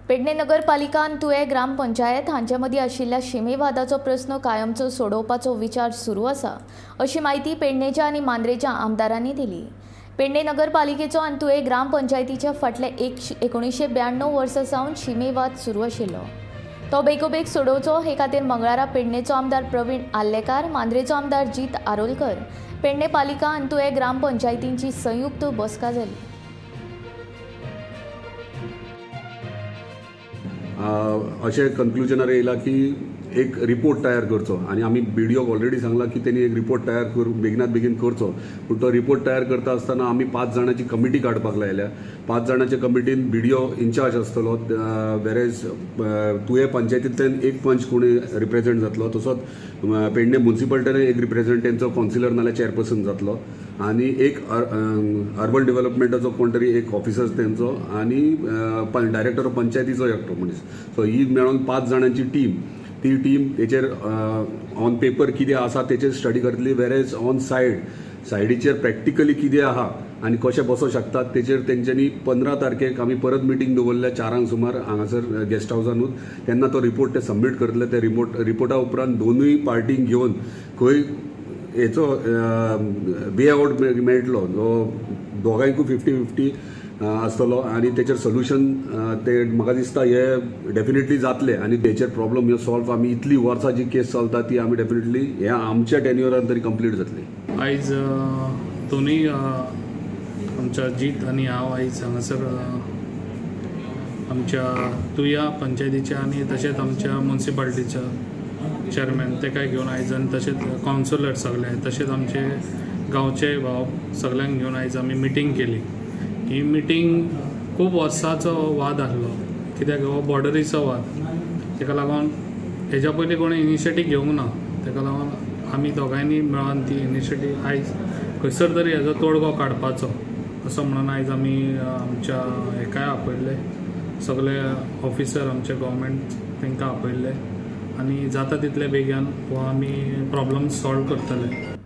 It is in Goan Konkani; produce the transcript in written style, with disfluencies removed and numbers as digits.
पेडणे नगरपालिका आनी तुयें ग्रामपंचायत हांचे मदीं आशिल्ल्या शिमेवादाचो प्रस्न कायमचो सोडोवपाचो विचार सुरू आसा अशी म्हायती पेडणेच्या आनी मांद्रेच्या आमदारांनी दिली. पेडणे नगरपालिकेचो आनी तुयें ग्रामपंचायतीच्या फाटल्या 1992 वर्सां सावन शिमेवाद सुरू आशिल्लो. तो बेगोबेग सोडोवचो हे खातीर मंगळारा पेडणेचो आमदार प्रवीण आर्लेकार, मांद्रेचो आमदार जीत आरोलकर, पेडणे पालिका आनी तुयें ग्रामपंचायतींची संयुक्त बसका जाली. अशें कन्क्लुजनार येयला की एक रिपोर्ट तयार करचो आनी आमी बीडीओक ऑलरेडी सांगला की तेणी एक रिपोर्ट तयार करून बेगिनात बेगीन करचो. पूण तो रिपोर्ट तयार करता आसतना आमी 5 जाणांची कमिटी काडपाक लायल्या. 5 जाणांच्या कमिटीन बीडीओ इन्चार्ज आसतलो, वेरेज तुयें पंचायतींतल्यान एक पंच कोणी रिप्रेझेंट जातलो, तसोच पेडणे मुन्सिपालिटीन एक रिप्रेझेंट तेंचो कावन्सिलर नाल्यार चेअरपर्सन जातलो आनी एक अर्बन डेव्हलपमेंटाचो कोण तरी एक ऑफिसर तेंचो आनी डायरेक्टर ऑफ पंचायतीचो एकटो मनीस. सो ही मेळोन 5 जाणांची टीम, ती टीम तेचेर ऑन पेपर कितें आसा तेचेर स्टडी करतली, वेरेज ऑन सायडीचेर प्रॅक्टिकली कितें आहा आनी कशें बसोंक शकतात तेचेर तेंच्यांनी 15 तारखेक आमी परत मिटींग दवरल्या 4 सुमार हांगासर गेस्ट हावजानूच. तेन्ना तो रिपोर्ट ते सबमीट करतले. ते रिपोर्टा उपरांत दोनूय पार्टींक घेवन खंय हेचो वे आवट मेळटलो, दोगांयकूय 50-50 आसतलो आनी तेचेर सोल्युशन ते म्हाका दिसता हे डेफिनेटली जातले आनी तेचेर प्रॉब्लम ह्यो सॉल्व आमी इतली वर्सां जी केस चलता ती आमी डेफिनेटली हे आमच्या टेन्युअरान तरी कंप्लीट जातली. आयज दोनूय आमच्या जीत आनी हांव आयज हांगासर आमच्या तुया पंचायतीच्या आनी तशेंच आमच्या मुन्सिपालिटीच्या चेअरमॅन तेकाय घेवन आयज आनी तशेंच कावन्सिलर सगळे तशेंच आमचे गांवचे भाव सगळ्यांक घेवन आयज आमी मिटींग केली. ही मिटींग खूब वर्सांचो वाद आसलो, कित्याक हो बॉर्डरीचो वाद, तेका लागून हेज्या पयलीं कोणें इनिशिएटीव घेवंक ना. तेका लागून आमी दोगांयनी मेळोन ती इनिशिएटीव आयज खंयसर तरी हेजो तोडगो काडपाचो असो म्हणून आयज आमी आमच्या हेकाय आपयल्ले, सगळे ऑफिसर आमचे गव्हर्मेंट तांकां आपयल्ले आनी जाता तितले बेगीन हो आमी प्रॉब्लम सॉल्व करतले.